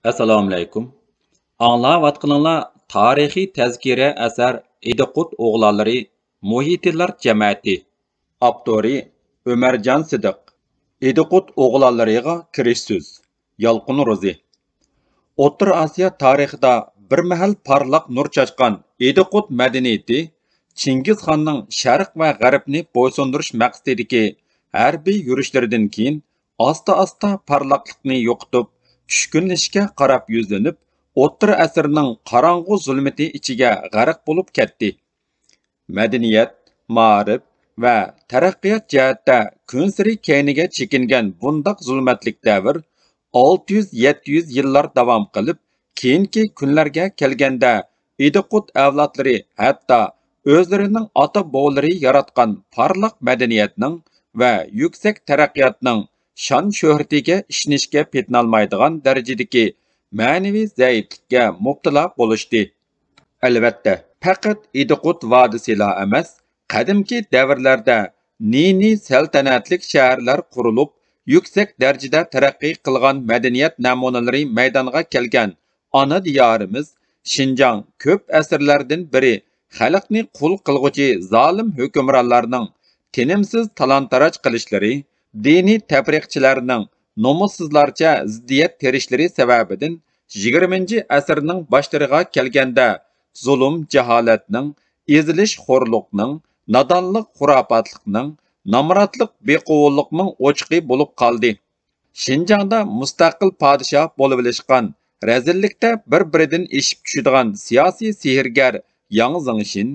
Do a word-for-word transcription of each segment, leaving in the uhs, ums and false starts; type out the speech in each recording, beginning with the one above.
ئەسسالامۇئەلەيكۇم. ئاڭلاۋاتقىنىڭلار تارىخىي تەزكىرە ئەسەر ئىدىقۇت ئوغلانلىرى، مۇھىتىنلار جەمەتى. ئاپتورى ئۆمەرجان سىدىق. ئىدىقۇت ئوغلانلىرىغا كىرىش سۆز. يالقۇن روزى. ئوتتۇرا ئاسىيا تارىخىدا بىر مەھەل پارلاق نۇر چاچقان ئىدىقۇت مەدەنىيىتى چىڭگىزخاننىڭ شەرق ۋە غەربنى بويسۇندۇرۇش مەقسىتىدىكى ھەربىي يۈرۈشلىرىدىن كېيىن ئاستا-ئاستا پارلاقلىقنى يوقىتىپ، چۈشكۈنلىشىشكە قاراپ يۈزلىنىپ، ئوتتۇرا ئەسىرنىڭ قاراڭغۇ زۇلمىتى ئىچىگە غەرق بولۇپ كەتتى. مەدەنىيەت، مائارىپ ۋە تەرەققىيات جەھەتتە كۈنسېرى كەينىگە چېكىنگەن بۇنداق زۇلمەتلىك دەۋر ئالتە يۈز، يەتتە يۈز يىللار داۋام قىلىپ، كېيىنكى كۈنلەرگە كەلگەندە ئىدىقۇت ئەۋلادلىرى ھەتتا ئۆزلىرىنىڭ ئاتا-بوۋىلىرى ياراتقان پارلاق مەدەنىيەتنىڭ ۋە يۈكسەك تەرەققىياتنىڭ شان-شۆھرىتىگە ئىشىنىشكە پېتىنالمايدىغان دەرىجىدىكى مەنىۋى زەئىپلىككە مۇپتىلا بولۇشتى. ئەلۋەتتە، پەقەت ئىدىقۇت ۋادىسىلا ئەمەس، قەدىمكى دەۋرلەردە نى-نى سەلتەنەتلىك شەھەرلەر قۇرۇلۇپ، يۈكسەك دەرىجىدە تەرەققىي قىلغان مەدەنىيەت نەمۇنىلىرى مەيدانغا كەلگەن ئانا دىيارىمىز شىنجاڭ كۆپ ئەسىرلەردىن بېرى خەلقنى قۇل قىلغۇچى زالىم ھۆكۈمرانلارنىڭ تىنىمسىز تالان-تاراج قىلىشلىرى، دىنىي تەپرىقىچىلەرنىڭ نومۇسسىزلارچە زىددىيەت تېرىشلىرى سەۋەبىدىن يىگىرمىنچى ئەسىرنىڭ باشلىرىغا كەلگەندە زۇلۇم-جاھالەتنىڭ، ئېزىلىش-خورلۇقنىڭ، نادانلىق-خۇراپاتلىقنىڭ، نامراتلىق-بېقىۋۇللۇقنىڭ ئوچىقى بولۇپ قالدى. شىنجاڭدا مۇستەقىل پادىشاھ بولۇۋېلىشقان، رەزىللىكتە بىر-بىرىدىن ئېشىپ چۈشىدىغان سىياسىي سېھىرگەر ياڭ زېڭشىن،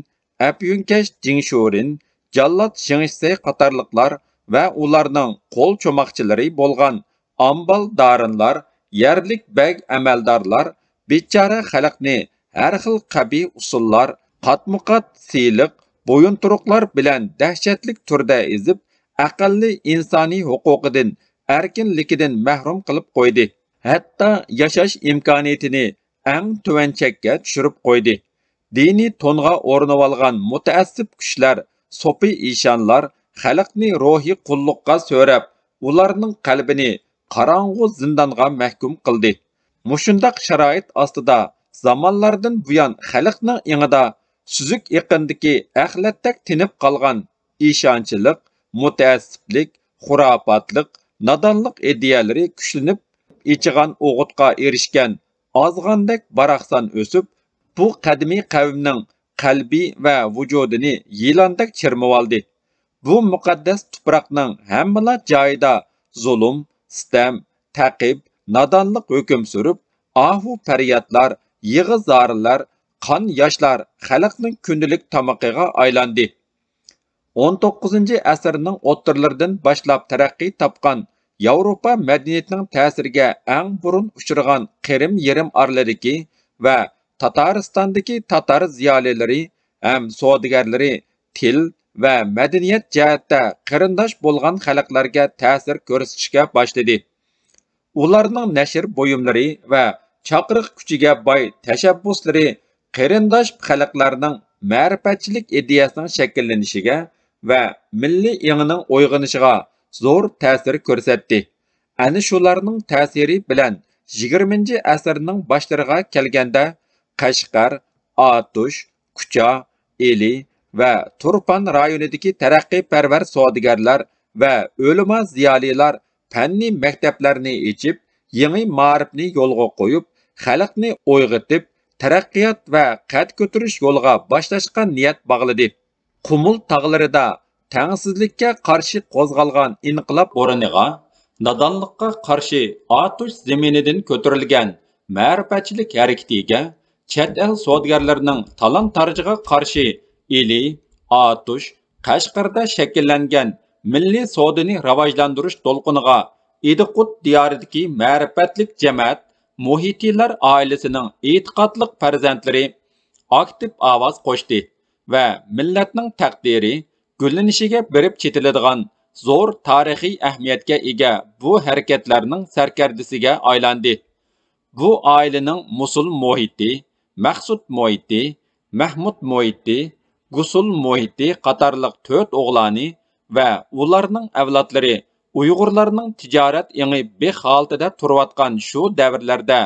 ئەپيۈنكەش جىڭشۇرىن، جاللات شېڭشىسەي قاتارلىقلار ۋە ئۇلارنىڭ قول چوماقچىلىرى بولغان ئامبال دارىنلار، يەرلىك بەگ ئەمەلدارلار بىچارە خەلقنى ھەر خىل قەبىھ ئۇسۇللار، قاتمۇقات سىيلىق، بويۇنتۇرۇقلار بىلەن دەھشەتلىك تۈردە ئېزىپ، ئەقەللىي ئىنسانىي ھوقۇقىدىن، ئەركىنلىكىدىن مەھرۇم قىلىپ قويدى. ھەتتا ياشاش ئىمكانىيىتىنى ئەڭ تۆۋەن چەككە چۈشۈرۈپ قويدى. دىنىي تونغا ئورىنىۋالغان مۇتەئەسسىپ كۈچلەر، سوپى ئىشانلار خەلقنى روھىي قۇللۇققا سۆرەپ، ئۇلارنىڭ قەلبىنى قاراڭغۇ زىندانغا مەھكۇم قىلدى. مۇشۇنداق شارائىت ئاستىدا زامانلاردىن بۇيان خەلقنىڭ ئېڭىدا سۈزۈك ئېقىندىكى ئەخلەتتەك تېنىپ قالغان ئىشانچلىق، مۇتەئەسسىپلىك، خۇراپاتلىق، نادانلىق ئىدىيەلىرى كۈچلىنىپ، ئېچىغان ئوغۇتقا ئېرىشكەن ئازغاندەك باراقسان ئۆسۈپ، بۇ قەدىمىي قەۋمنىڭ قەلبى ۋە ۋۇجۇدىنى يىلاندەك چىرمىۋالدى. بۇ مۇقەددەس تۇپراقنىڭ ھەممىلا جايىدا زۇلۇم، سىتەم، تەقىب، نادانلىق ھۆكۈم سۈرۈپ، ئاھۇ-پەريادلار، يىغا-زارلار، قان-ياشلار خەلقنىڭ كۈندىلىك تامىقىغا ئايلاندى. ئون توققۇزىنچى ئەسىرنىڭ ئوتتۇرىلىرىدىن باشلاپ تەرەققىي تاپقان ياۋروپا مەدەنىيىتىنىڭ تەسىرىگە ئەڭ بۇرۇن ئۇچرىغان قىرىم يېرىم ئارىلىدىكى ۋە تاتارىستاندىكى تاتار زىيالىيلىرى ھەم سودىگەرلىرى تىل ۋە مەدەنىيەت جەھەتتە قېرىنداش بولغان خەلقلەرگە تەسىر كۆرسىتىشكە باشلىدى. ئۇلارنىڭ نەشر بۇيۇملىرى ۋە چاقىرىق كۈچىگە باي تەشەببۇسلىرى قېرىنداش خەلقلەرنىڭ مەرىپەتچىلىك ئىدىيەسىنىڭ شەكىللىنىشىگە ۋە مىللىي ئېڭىنىڭ ئويغىنىشىغا زور تەسىر كۆرسەتتى. ئەنە شۇلارنىڭ تەسىرى بىلەن يىگىرمىنچى ئەسىرنىڭ باشلىرىغا كەلگەندە، قەشقەر، ئاتۇش، كۇچا، ئىلى ۋە تۇرپان رايونىدىكى تەرەققىيپەرۋەر سودىگەرلەر ۋە ئۆلىما زىيالىيلار پەننىي مەكتەپلەرنى ئېچىپ، يېڭى مائارىپنى يولغا قويۇپ، خەلقنى ئويغىتىپ، تەرەققىيات ۋە قەد كۆتۈرۈش يولىغا باشلاشقا نىيەت باغلىدى. قۇمۇل تاغلىرىدا تەڭسىزلىككە قارشى قوزغالغان ئىنقىلاب ئورنىغا، نادانلىققا قارشى ئاتۇش زېمىنىدىن كۆتۈرۈلگەن مەرىپەتچىلىك ھەرىكىتىگە، چەت ئەل سودىگەرلىرىنىڭ تالان-تارىجىغا قارشى ئىلى، ئاتۇش، قەشقەردە شەكىللەنگەن مىللىي سودىنى راۋاجلاندۇرۇش دولقۇنىغا ئىدىقۇت دىيارىدىكى مەرىپەتلىك جەمەت، مۇھىتىنلار ئائىلىسىنىڭ ئېتىقادلىق پەرزەنتلىرى ئاكتىپ ئاۋاز قوشتى ۋە مىللەتنىڭ تەقدىرى گۈللىنىشىگە بېرىپ چېتىلىدىغان زور تارىخىي ئەھمىيەتكە ئىگە بۇ ھەرىكەتلەرنىڭ سەركەردىسىگە ئايلاندى. بۇ ئائىلىنىڭ مۇسۇل مۇھىتى، مەخسۇت مۇھىتى، مەھمۇت مۇھىتى، گۇسۇل مۇھىتى قاتارلىق تۆت ئوغلانى ۋە ئۇلارنىڭ ئەۋلادلىرى ئۇيغۇرلارنىڭ تىجارەت ئېڭى بىخ ھالىتىدە تۇرۇۋاتقان شۇ دەۋرلەردە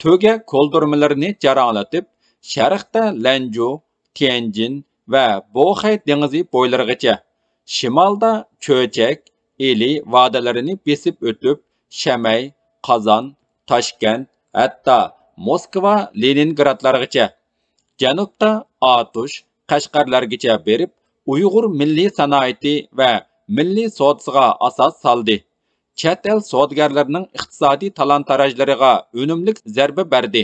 تۆگە كولدۇرمىلىرىنى جاراڭلىتىپ، شەرقتە لەنجۇ، تيەنجىن ۋە بوخەي دېڭىزى بويلىرىغىچە، شىمالدا چۆچەك، ئىلى ۋادىلىرىنى بېسىپ ئۆتۈپ، شەمەي، قازان، تاشكەنت، ھەتتا موسكۋا، لېنىنگرادلارغىچە، جەنۇبتا ئاتۇش، قەشقەرلەرگىچە بېرىپ، ئۇيغۇر مىللىي سانائىتى ۋە مىللىي سودىسىغا ئاساس سالدى. چەت ئەل سودىگەرلىرىنىڭ ئىقتىسادىي تالان-تاراجلىرىغا ئۈنۈملۈك زەربە بەردى.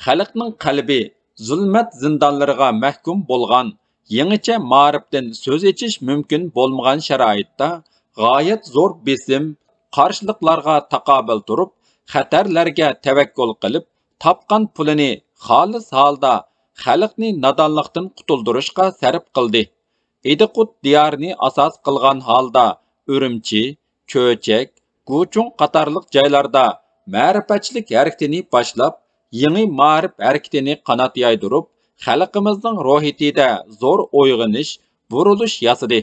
خەلقنىڭ قەلبى زۇلمەت زىندانلىرىغا مەھكۇم بولغان، يېڭىچە مائارىپتىن سۆز ئېچىش مۇمكىن بولمىغان شارائىتتا، غايەت زور بېسىم، قارشىلىقلارغا تاقابىل تۇرۇپ، خەتەرلەرگە تەۋەككۈل قىلىپ، تاپقان پۇلىنى خالىس ھالدا خەلقنى نادانلىقتىن قۇتۇلدۇرۇشقا سەرپ قىلدى. ئىدىقۇت دىيارىنى ئاساس قىلغان ھالدا ئۈرۈمچى، چۆچەك، گۇچۇڭ قاتارلىق جايلاردا مەرىپەتچىلىك ھەرىكىتىنى باشلاپ، يېڭى مائارىپ ھەرىكىتىنى قانات يايدۇرۇپ، خەلقىمىزنىڭ روھىيىتىدە زور ئويغىنىش، بۇرۇلۇش ياسىدى.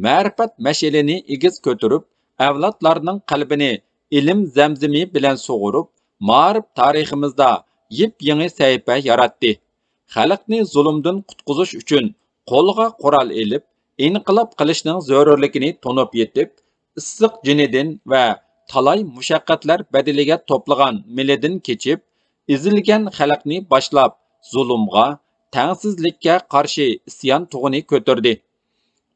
مەرىپەت مەشئىلىنى ئېگىز كۆتۈرۈپ، ئەۋلادلارنىڭ قەلبىنى ئىلىم زەمزىمى بىلەن سۇغۇرۇپ، مائارىپ تارىخىمىزدا يېپيېڭى سەھىپە ياراتتى. خەلقنى زۇلۇمدىن قۇتقۇزۇش ئۈچۈن قولىغا قورال ئېلىپ، ئىنقىلاب قىلىشنىڭ زۆرۈرلۈكىنى تونۇپ يېتىپ، ئىسسىق جېنىدىن ۋە تالاي مۇشەققەتلەر بەدىلىگە توپلىغان مېلىدىن كېچىپ، ئېزىلگەن خەلقنى باشلاپ، زۇلۇمغا، تەڭسىزلىككە قارشى ئىسيان تۇغىنى كۆتۈردى.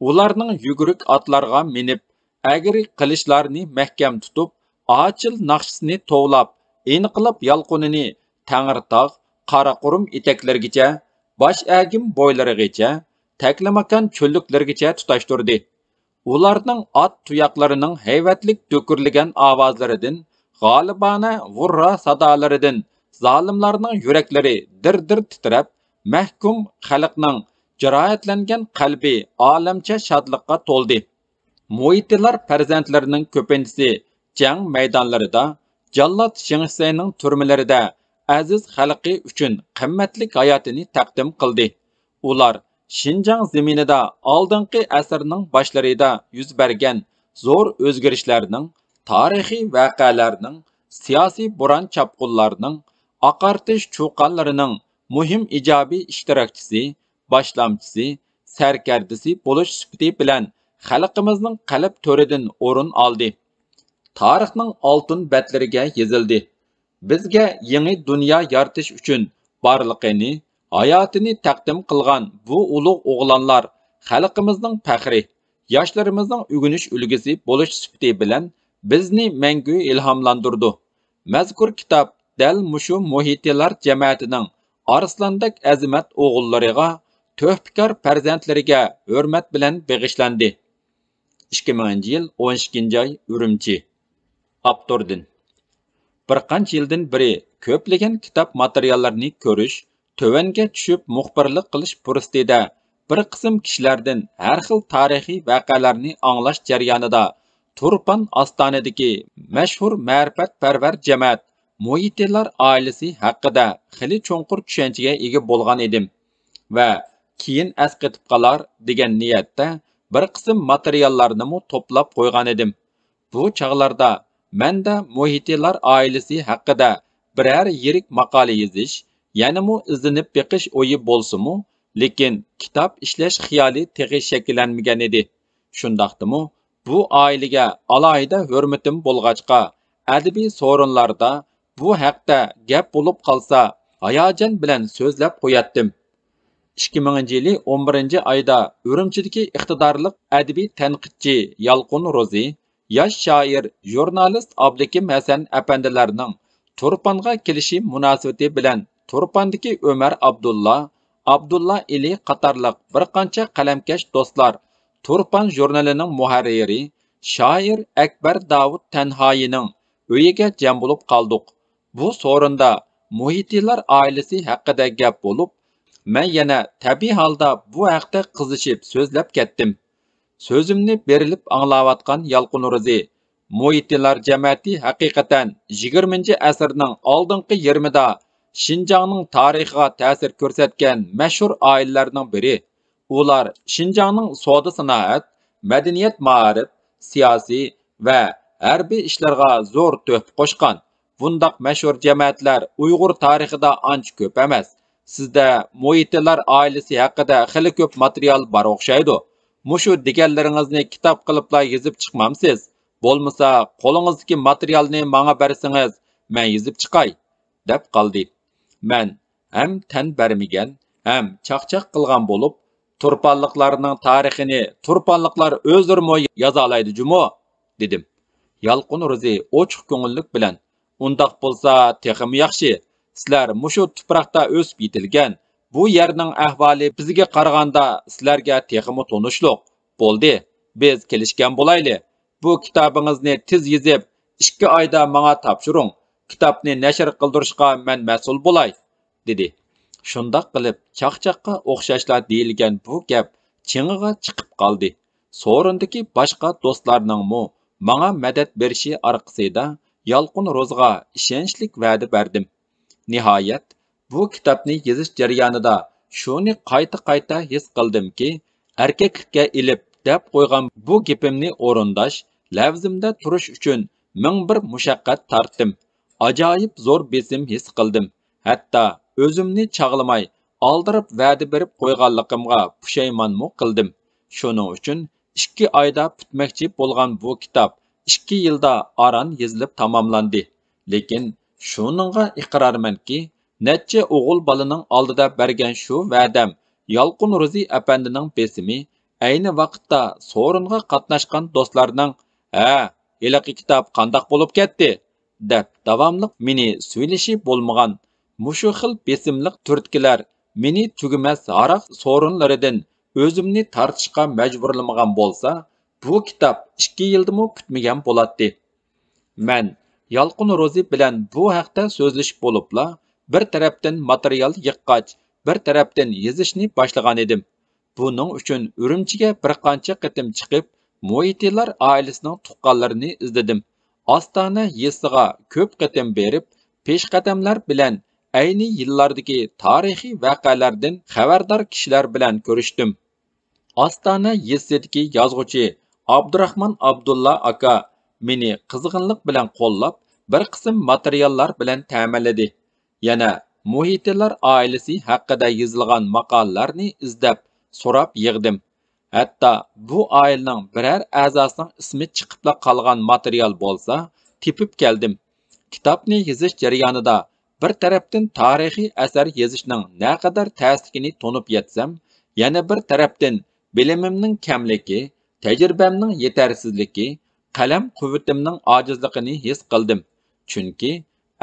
ئۇلارنىڭ يۈگۈرۈك ئاتلارغا مىنىپ، ئەگرى قىلىچلارنى مەھكەم تۇتۇپ، ئاچىل ناخشىسىنى توۋلاپ، ئىنقىلاب يالقۇنىنى تەڭرىتاغ، قاراقۇرۇم ئېتەكلىرىگىچە، باش ئەگىم بويلىرىغىچە، تەكلىماكان چۆللۈكلىرىگىچە تۇتاشتۇردى. ئۇلارنىڭ ئات تۇياقلىرىنىڭ ھەيۋەتلىك دۈكۈرلىگەن ئاۋازلىرىدىن، غالىبانە ھۇررا سادالىرىدىن زالىملارنىڭ يۈرەكلىرى دىر-دىر تىترەپ، مەھكۇم خەلقنىڭ جاراھەتلەنگەن قەلبى ئالەمچە شادلىققا تولدى. مۇھىتىلار پەرزەنتلىرىنىڭ كۆپىنچىسى جەڭ مەيدانلىرىدا، جاللات شېڭ شىسەينىڭ تۈرمىلىرىدە ئەزىز خەلقى ئۈچۈن قىممەتلىك ھاياتىنى تەقدىم قىلدى. ئۇلار شىنجاڭ زېمىنىدا ئالدىنقى ئەسىرنىڭ باشلىرىدا يۈز بەرگەن زور ئۆزگىرىشلەرنىڭ، تارىخىي ۋەقەلەرنىڭ، سىياسىي بوران چاپقۇنلارنىڭ، ئاقارتىش چۇقانلىرىنىڭ مۇھىم ئىجابىي ئىشتىراكچىسى، باشلامچىسى، سەركەردىسى بولۇش سۈپىتى بىلەن خەلقىمىزنىڭ قەلب تۆرىدىن ئورۇن ئالدى. تارىخنىڭ ئالتۇن بەتلىرىگە يېزىلدى. بىزگە يېڭى دۇنيا يارىتىش ئۈچۈن بارلىقىنى، ھاياتىنى تەقدىم قىلغان بۇ ئۇلۇغ ئوغلانلار خەلقىمىزنىڭ پەخرى، ياشلىرىمىزنىڭ ئۆگىنىش ئۈلگىسى بولۇش سۈپىتى بىلەن بىزنى مەڭگۈ ئىلھاملاندۇرىدۇ. مەزكۇر كىتاب دەل مۇشۇ مۇھىتىلار جەمەتىنىڭ ئارسلاندەك ئەزىمەت ئوغۇللىرىغا، تۆھپىكار پەرزەنتلىرىگە ھۆرمەت بىلەن بېغىشلاندى. ئىككى مىڭىنچى يىل، ئون ئىككىنچى ئاي، ئۈرۈمچى. ئاپتوردىن. بىر قانچە يىلدىن بېرى كۆپلىگەن كىتاب ماتېرىياللىرىنى كۆرۈش، تۆۋەنگە چۈشۈپ مۇخبىرلىق قىلىش پۇرسىتىدە بىر قىسىم كىشىلەردىن ھەر خىل تارىخىي ۋەقەلەرنى ئاڭلاش جەريانىدا تۇرپان ئاستانىدىكى مەشھۇر مەرىپەتپەرۋەر جەمەت مۇھىتىلار ئائىلىسى ھەققىدە خېلى چوڭقۇر چۈشەنچىگە ئىگە بولغان ئىدىم ۋە كېيىن ئەسقېتىپ قالار دېگەن نىيەتتە بىر قىسىم ماتېرىياللارنىمۇ توپلاپ قويغانىدىم. بۇ چاغلاردا مەندە مۇھىتىلار ئائىلىسى ھەققىدە بىرەر يىرىك ماقالە يېزىش، يەنىمۇ ئىزدىنىپ بېقىش ئويى بولسىمۇ، لېكىن كىتاب ئىشلەش خىيالى تېخى شەكىللەنمىگەنىدى. شۇنداقتىمۇ، بۇ ئائىلىگە ئالاھىدە ھۆرمىتىم بولغاچقا، ئەدەبىي سورۇنلاردا بۇ ھەقتە گەپ بولۇپ قالسا، ھاياجان بىلەن سۆزلەپ قوياتتىم. ئىككى مىڭىنچى يىلى ئون بىرىنچى ئايدا ئۈرۈمچىدىكى ئىقتىدارلىق ئەدەبىي تەنقىدچى يالقۇن روزى، ياش شائىر، ژۇرنالىست ئابلىكىم ھەسەن ئەپەندىلەرنىڭ تۇرپانغا كېلىشى مۇناسىۋىتى بىلەن تۇرپاندىكى ئۆمەر ئابدۇللا، ئابدۇللا ئېلى قاتارلىق بىر قانچە قەلەمكەش دوستلار تۇرپان ژۇرنىلىنىڭ مۇھەررىرى، شائىر ئەكبەر داۋۇت تەنھايىنىڭ ئۆيىگە جەم بولۇپ قالدۇق. بۇ سورۇندا مۇھىتىلار ئائىلىسى ھەققىدە گەپ بولۇپ، مەن يەنە تەبىئىي ھالدا بۇ ھەقتە قىزىشىپ سۆزلەپ كەتتىم. سۆزۈمنى بېرىلىپ ئاڭلاۋاتقان يالقۇن روزى، مۇھىتىلار جەمەتى ھەقىقەتەن يىگىرمىنچى ئەسىرنىڭ ئالدىنقى يېرىمىدا شىنجاڭنىڭ تارىخىغا تەسىر كۆرسەتكەن مەشھۇر ئائىلىلەرنىڭ بىرى. ئۇلار شىنجاڭنىڭ سودا-سانائەت، مەدەنىيەت-مائارىپ، سىياسىي ۋە ھەربىي ئىشلىرىغا زور تۆھپە قوشقان. بۇنداق مەشھۇر جەمەتلەر ئۇيغۇر تارىخىدا ئانچە كۆپ ئەمەس. سىزدە مۇھىتىلار ئائىلىسى ھەققىدە خېلى كۆپ ماتېرىيال بار ئوخشايدۇ. مۇشۇ دېگەنلىرىڭىزنى كىتاب قىلىپلا يېزىپ چىقمامسىز؟ بولمىسا، قولىڭىزدىكى ماتېرىيالنى ماڭا بەرسىڭىز، مەن يېزىپ چىقاي، دەپ قالدى. مەن ھەم تەن بەرمىگەن، ھەم چاقچاق قىلغان بولۇپ، تۇرپانلىقلارنىڭ تارىخىنى تۇرپانلىقلار ئۆزلىرىمۇ يازالايدۇ جۇمۇ، دېدىم. يالقۇن روزى ئوچۇق كۆڭۈللۈك بىلەن، ئۇنداق بولسا تېخىمۇ ياخشى. سىلەر مۇشۇ تۇپراقتا ئۆسۈپ يېتىلگەن، بۇ يەرنىڭ ئەھۋالى بىزگە قارىغاندا سىلەرگە تېخىمۇ تونۇشلۇق. بولدى، بىز كېلىشكەن بولايلى. بۇ كىتابىڭىزنى تېز يېزىپ، ئىككى ئايدا ماڭا تاپشۇرۇڭ. كىتابنى نەشر قىلدۇرۇشقا مەن مەسئۇل بولاي، دېدى. شۇنداق قىلىپ، چاقچاققا ئوخشاشلا دېيىلگەن بۇ گەپ چىڭىغا چىقىپ قالدى. سورۇندىكى باشقا دوستلارنىڭمۇ ماڭا مەدەت بېرىشى ئارقىسىدا، يالقۇن روزىغا ئىشەنچلىك ۋەدە بەردىم. نىھايەت، بۇ كىتابنى يېزىش جەريانىدا شۇنى قايتا-قايتا ھېس قىلدىمكى، ئەركەكلىككە ئېلىپ دەپ قويغان بۇ گېپىمنى ئورۇنداش، لەۋزىمدە تۇرۇش ئۈچۈن مىڭ بىر مۇشەققەت تارتتىم. ئاجايىپ زور بېسىم ھېس قىلدىم. ھەتتا ئۆزۈمنى چاغلىماي، ئالدىراپ ۋەدە بېرىپ قويغانلىقىمغا پۇشايمانمۇ قىلدىم. شۇنىڭ ئۈچۈن ئىككى ئايدا پۈتمەكچى بولغان بۇ كىتاب ئىككى يىلدا ئاران يېزىلىپ تاماملاندى. لېكىن شۇنىڭغا ئىقرارمەنكى، نەچچە ئوغۇل بالىنىڭ ئالدىدا بەرگەن شۇ ۋەدەم، يالقۇن روزى ئەپەندىنىڭ بېسىمى، ئەينى ۋاقىتتا سورۇنغا قاتناشقان دوستلارنىڭ، ھە، ھېلىقى كىتاب قانداق بولۇپ كەتتى؟ دەپ داۋاملىق مېنى سۈيلىشى بولمىغان مۇشۇ خىل بېسىملىق تۈرتكىلەر مېنى تۈگىمەس ھاراق سورۇنلىرىدىن ئۆزۈمنى تارتىشقا مەجبۇرلىمىغان بولسا، بۇ كىتاب ئىككى يىلدىمۇ پۈتمىگەن بولاتتى. مەن يالقۇن روزى بىلەن بۇ ھەقتە سۆزلىشىپ بولۇپلا، بىر تەرەپتىن ماتېرىيال يىغقاچ، بىر تەرەپتىن يېزىشنى باشلىغانىدىم. بۇنىڭ ئۈچۈن ئۈرۈمچىگە بىر قانچە قېتىم چىقىپ، مۇھىتىلار ئائىلىسىنىڭ تۇغقانلىرىنى ئىزدىدىم. ئاستانە يېزىسىغا كۆپ قېتىم بېرىپ، پېشقەدەملەر بىلەن ئەينى يىللاردىكى تارىخىي ۋەقەلەردىن خەۋەردار كىشىلەر بىلەن كۆرۈشتۈم. ئاستانە يېزىسىدىكى يازغۇچى ئابدۇراخمان ئابدۇللا ئاكا مېنى قىزغىنلىق بىلەن قوللاپ، بىر قىسىم ماتېرىياللار بىلەن تەمىنلىدى. يەنە مۇھىتىلار ئائىلىسى ھەققىدە يېزىلغان ماقالىلەرنى ئىزدەپ، سوراپ يىغدىم. ھەتتا بۇ ئائىلىنىڭ بىرەر ئەزاسىنىڭ ئىسمى چىقىپلا قالغان ماتېرىيال بولسا تېپىپ كەلدىم. كىتابنى يېزىش جەريانىدا بىر تەرەپتىن تارىخىي ئەسەر يېزىشنىڭ نەقەدەر تەسلىكىنى تونۇپ يەتسەم، يەنە بىر تەرەپتىن بىلىمىمنىڭ كەملىكى، تەجرىبەمنىڭ يېتەرسىزلىكى، قەلەم قۇۋۋىتىمنىڭ ئاجىزلىقىنى ھېس قىلدىم. چۈنكى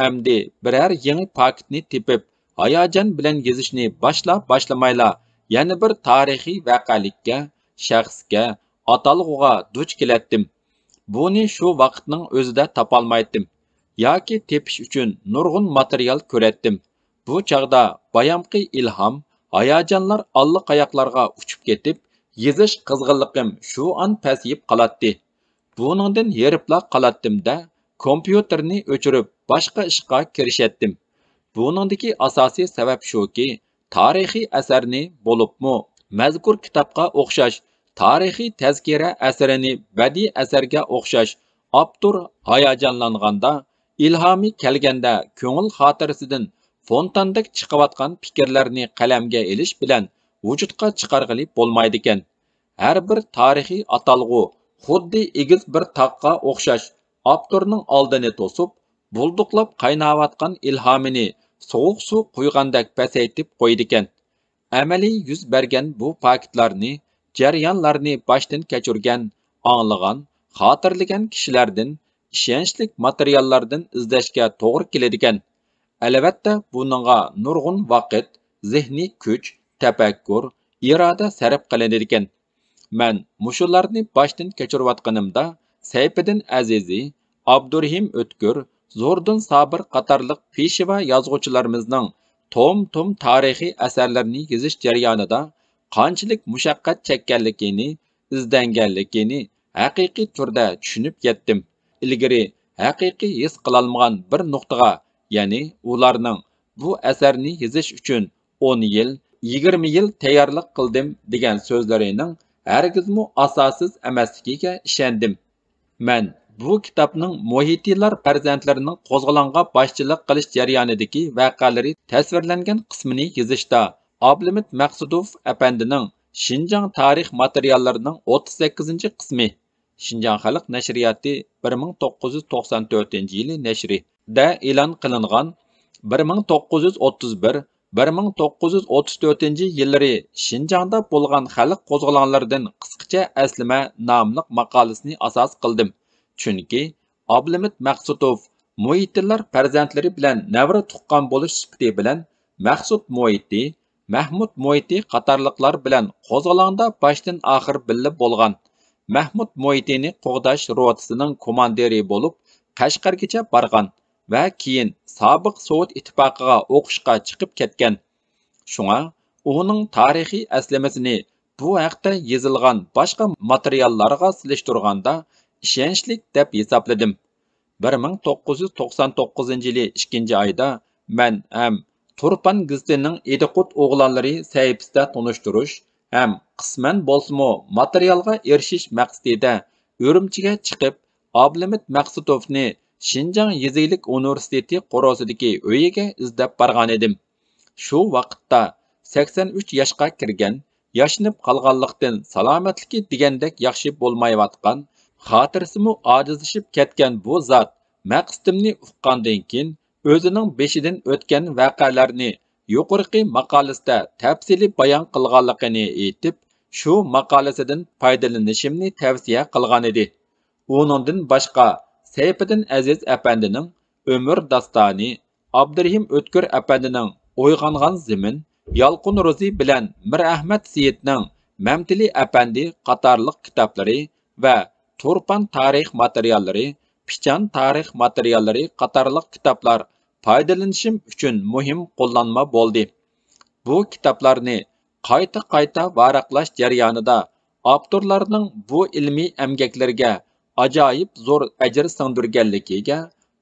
ئەمدى بىرەر يېڭى پاكىتنى تېپىپ، ھاياجان بىلەن يېزىشنى باشلا-باشلىمايلا، يەنە بىر تارىخىي ۋەقەلىككە، شەخسكە، ئاتالغۇغا دۇچ كېلەتتىم. بۇنى شۇ ۋاقىتنىڭ ئۆزىدە تاپالمايتتىم ياكى تېپىش ئۈچۈن نۇرغۇن ماتېرىيال كۆرەتتىم. بۇ چاغدا بايامقى ئىلھام، ھاياجانلار ئاللىقاياقلارغا ئۇچۇپ كېتىپ، يېزىش قىزغىنلىقىم شۇ ئان پەسىيىپ قالاتتى. بۇنىڭدىن ھېرىپلا قالاتتىم-دە، كومپيۇتېرنى ئۆچۈرۈپ، باشقا ئىشقا كىرىشەتتىم. بۇنىڭدىكى ئاساسىي سەۋەب شۇكى، تارىخىي ئەسەرنى، بولۇپمۇ مەزكۇر كىتابقا ئوخشاش تارىخىي تەزكىرە ئەسىرىنى بەدىئىي ئەسەرگە ئوخشاش ئاپتور ھاياجانلانغاندا، ئىلھامى كەلگەندە كۆڭۈل خاتىرىسىدىن فونتاندەك چىقىۋاتقان پىكىرلەرنى قەلەمگە ئېلىش بىلەن ۋۇجۇدقا چىقارغىلى بولمايدىكەن. ھەر بىر تارىخىي ئاتالغۇ خۇددى ئېگىز بىر تاغقا ئوخشاش ئاپتورنىڭ ئالدىنى توسۇپ، بۇلدۇقلاپ قايناۋاتقان ئىلھامىنى سوغۇق سۇ قۇيغاندەك پەسەيتىپ قويىدىكەن. ئەمەلىي يۈز بەرگەن بۇ پاكىتلارنى، جەريانلارنى باشتىن كەچۈرگەن، ئاڭلىغان، خاتىرىلىگەن كىشىلەردىن، ئىشەنچلىك ماتېرىياللاردىن ئىزدەشكە توغرا كېلىدىكەن. ئەلۋەتتە، بۇنىڭغا نۇرغۇن ۋاقىت، زېھنىي كۈچ، تەپەككۇر، ئىرادە سەرپ قىلىنىدىكەن. مەن مۇشۇلارنى باشتىن كەچۈرۈۋاتقىنىمدا، سەيپىدىن ئەزىزى، ئابدۇرېھىم ئۆتكۈر، زوردۇن سابىر قاتارلىق پېشۋا يازغۇچىلىرىمىزنىڭ توم-توم تارىخىي ئەسەرلىرىنى يېزىش جەريانىدا قانچىلىك مۇشەققەت چەككەنلىكىنى، ئىزدەنگەنلىكىنى ھەقىقىي تۈردە چۈشىنىپ يەتتىم. ئىلگىرى ھەقىقىي ھېس قىلالمىغان بىر نۇقتىغا، يەنى ئۇلارنىڭ بۇ ئەسەرنى يېزىش ئۈچۈن ئون يىل، يىگىرمە يىل تەييارلىق قىلدىم دېگەن سۆزلىرىنىڭ ھەرگىزمۇ ئاساسسىز ئەمەسلىكىگە ئىشەندىم. مەن بۇ كىتابنىڭ مۇھىتىلار پەرزەنتلىرىنىڭ قوزغىلاڭغا باشچىلىق قىلىش جەريانىدىكى ۋەقەلىرى تەسۋىرلەنگەن قىسمىنى يېزىشتا ئابلىمىت مەقسۇتوف ئەپەندىنىڭ شىنجاڭ تارىخ ماتېرىياللىرىنىڭ ئوتتۇز سەككىزىنچى قىسمى، شىنجاڭ خەلق نەشرىياتى، بىر مىڭ توققۇز يۈز توقسان تۆتىنچى يىلى نەشرى، دە ئېلان قىلىنغان بىر مىڭ توققۇز يۈز ئوتتۇز بىر، بىر مىڭ توققۇز يۈز ئوتتۇز تۆتىنچى يىللىرى شىنجاڭدا بولغان خەلق قوزغىلاڭلىرىدىن قىسقىچە ئەسلىمە ناملىق ماقالىسىنى ئاساس قىلدىم. چۈنكى ئابلىمىت مەقسۇتوف مۇھىتىلار پەرزەنتلىرى بىلەن نەۋرە تۇغقان بولۇش سۈپىتى بىلەن مەقسۇت مۇھىتى، مەھمۇت مۇھىتى قاتارلىقلار بىلەن قوزغىلاڭدا باشتىن ئاخىر بىللە بولغان، مەھمۇت مۇھىتىنى قوغداش روتىسىنىڭ كوماندىرى بولۇپ قەشقەرگىچە بارغان ۋە كېيىن سابىق سوۋېت ئىتتىپاقىغا ئوقۇشقا چىقىپ كەتكەن. شۇڭا ئۇنىڭ تارىخىي ئەسلىمىسىنى بۇ ھەقتە يېزىلغان باشقا ماتېرىياللارغا سېلىشتۇرغاندا ئىشەنچلىك دەپ ھېسابلىدىم. بىر مىڭ توققۇز يۈز توقسان توققۇزىنچى يىلى ئىككىنچى ئايدا مەن ھەم تۇرپان گېزىتىنىڭ ئىدىقۇت ئوغلانلىرى سەھىپىسىدە تونۇشتۇرۇش ھەم قىسمەن بولسىمۇ ماتېرىيالغا ئېرىشىش مەقسىتىدە ئۈرۈمچىگە چىقىپ، ئابلىمىت مەقسۇتوفنى شىنجاڭ يېزا ئىگىلىك ئۇنىۋېرسىتېتى قورۇسىدىكى ئۆيىگە ئىزدەپ بارغانىدىم. شۇ ۋاقىتتا سەكسەن ئۈچ ياشقا كىرگەن، ياشىنىپ قالغانلىقتىن سالامەتلىكى دېگەندەك ياخشى بولمايۋاتقان، خاتىرىسىمۇ ئاجىزلىشىپ كەتكەن بۇ زات مەقسىتىمنى ئۇققاندىن كېيىن، ئۆزىنىڭ بېشىدىن ئۆتكەن ۋەقەلەرنى يۇقىرىقى ماقالىسىدە تەپسىلىي بايان قىلغانلىقىنى ئېيتىپ، شۇ ماقالىسىدىن پايدىلىنىشىمنى تەۋسىيە قىلغانىدى. ئۇنىڭدىن باشقا، سەيپىدىن ئەزىز ئەپەندىنىڭ ئۆمۈر داستانى، ئابدۇرېھىم ئۆتكۈر ئەپەندىنىڭ ئويغانغان زېمىن، يالقۇن روزى بىلەن مىرئەھمەت سېيىتنىڭ مەمتىلى ئەپەندى قاتارلىق كىتابلىرى ۋە تۇرپان تارىخ ماتېرىياللىرى، پىچان تارىخ ماتېرىياللىرى قاتارلىق كىتابلار پايدىلىنىشىم ئۈچۈن مۇھىم قوللانما بولدى. بۇ كىتابلارنى قايتا-قايتا ۋاراقلاش جەريانىدا ئاپتورلارنىڭ بۇ ئىلمىي ئەمگەكلىرىگە ئاجايىپ زور ئەجىر سىڭدۈرگەنلىكىگە،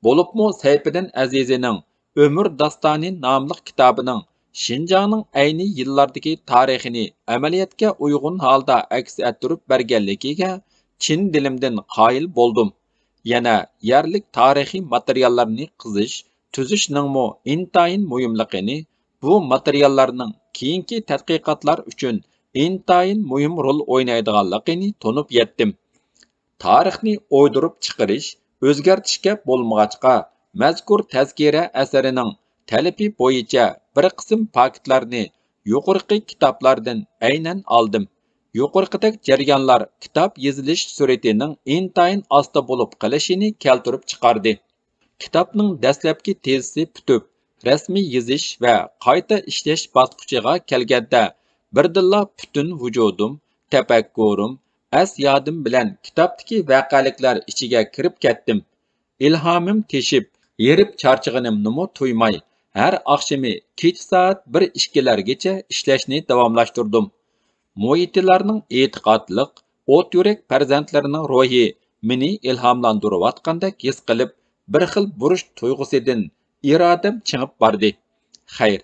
بولۇپمۇ سەيپىدىن ئەزىزىنىڭ ئۆمۈر داستانى ناملىق كىتابىنىڭ شىنجاڭنىڭ ئەينى يىللاردىكى تارىخىنى ئەمەلىيەتكە ئۇيغۇن ھالدا ئەكس ئەتتۈرۈپ بەرگەنلىكىگە چىن دىلىمدىن قايىل بولدۇم. يەنە يەرلىك تارىخىي ماتېرىياللارنى قېزىش، تۈزۈشنىڭمۇ ئىنتايىن مۇھىملىقىنى، بۇ ماتېرىياللارنىڭ كېيىنكى تەتقىقاتلار ئۈچۈن ئىنتايىن مۇھىم رول ئوينايدىغانلىقىنى تونۇپ يەتتىم. تارىخنى ئويدۇرۇپ چىقىرىش، ئۆزگەرتىشكە بولمىغاچقا، مەزكۇر تەزكىرە ئەسىرىنىڭ تەلىپى بويىچە بىر قىسىم پاكىتلارنى يۇقىرىقى كىتابلاردىن ئەينەن ئالدىم. يۇقىرىقىدەك جەريانلار كىتاب يېزىلىش سۈرئىتىنىڭ ئىنتايىن ئاستا بولۇپ قېلىشىنى كەلتۈرۈپ چىقاردى. كىتابنىڭ دەسلەپكى تېزىسى پۈتۈپ، رەسمىي يېزىش ۋە قايتا ئىشلەش باسقۇچىغا كەلگەندە، بىردىنلا پۈتۈن ۋۇجۇدۇم، تەپەككۇرۇم، ئەس-يادىم بىلەن كىتابتىكى ۋەقەلىكلەر ئىچىگە كىرىپ كەتتىم. ئىلھامىم تېشىپ، ھېرىپ چارچىغىنىمنىمۇ تۇيماي، ھەر ئاخشىمى كېچە سائەت بىر ئىككىلەرگىچە ئىشلەشنى داۋاملاشتۇردۇم. مۇھىتىلارنىڭ ئېتىقادلىق، ئوت يۈرەك پەرزەنتلىرىنىڭ روھى مېنى ئىلھاملاندۇرۇۋاتقاندەك ھېس قىلىپ، بىر خىل بۇرچ تۇيغۇسىدىن ئىرادەم چىڭىپ باردى. خەير،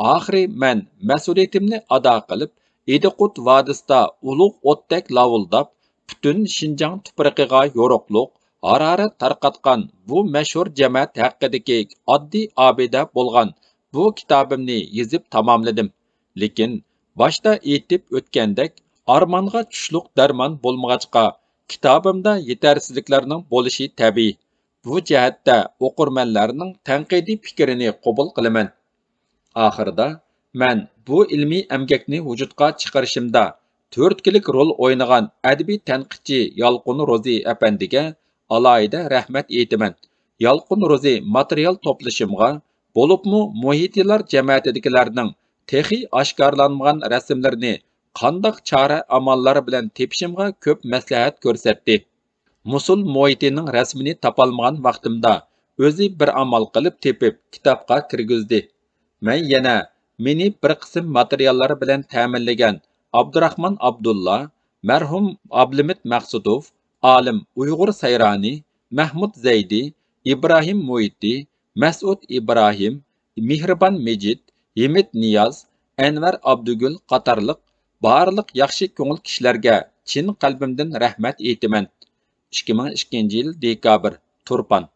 ئاخىرى مەن مەسئۇلىيىتىمنى ئادا قىلىپ، ئىدىقۇت ۋادىسىدا ئۇلۇغ ئوتتەك لاۋۇلداپ، پۈتۈن شىنجاڭ تۇپرىقىغا يورۇقلۇق، ھارارەت تارقاتقان بۇ مەشھۇر جەمەت ھەققىدىكى ئاددىي ئابىدە بولغان بۇ كىتابىمنى يېزىپ تاماملىدىم. لېكىن باشتا ئېيتىپ ئۆتكەندەك، ئارمانغا چۈشلۈك دەرمان بولمىغاچقا، كىتابىمدا يېتەرسىزلىكلەرنىڭ بولۇشى تەبىئىي. بۇ جەھەتتە ئوقۇرمەنلەرنىڭ تەنقىدىي پىكرىنى قوبۇل قىلىمەن. ئاخىرىدا، مەن بۇ ئىلمىي ئەمگەكنى ۋۇجۇدقا چىقىرىشىمدا تۈرتكىلىك رول ئوينىغان ئەدەبىي تەنقىدچى يالقۇن روزى ئەپەندىگە ئالاھىدە رەھمەت ئېيتىمەن. يالقۇن روزى ماتېرىيال توپلىشىمغا، بولۇپمۇ مۇھىتىلار جەمەتىدىكىلەرنىڭ تېخى ئاشكارىلانمىغان رەسىملىرىنى قانداق چارە-ئاماللار بىلەن تېپىشىمغا كۆپ مەسلىھەت كۆرسەتتى. مۇسۇل مۇھىتىنىڭ رەسىمىنى تاپالمىغان ۋاقتىمدا، ئۆزى بىر ئامال قىلىپ تېپىپ، كىتابقا كىرگۈزدى. مەن يەنە مېنى بىر قىسىم ماتېرىياللار بىلەن تەمىنلىگەن ئابدۇراخمان ئابدۇللا، مەرھۇم ئابلىمىت مەقسۇتوف، ئالىم ئۇيغۇر سايرانى، مەھمۇد زەيدى، ئىبراھىم مۇھىتى، مەسئۇد ئىبراھىم، مېھرىبان مىجىت، ھىمىت نىياز، ئەنۋەر ئابدۇگۈل قاتارلىق بارلىق ياخشى كۆڭۈل كىشىلەرگە چىن قەلبىمدىن رەھمەت ئېيتىمەن. ئىككى مىڭ ئىككىنچى يىل دېكابىر، تۇرپان.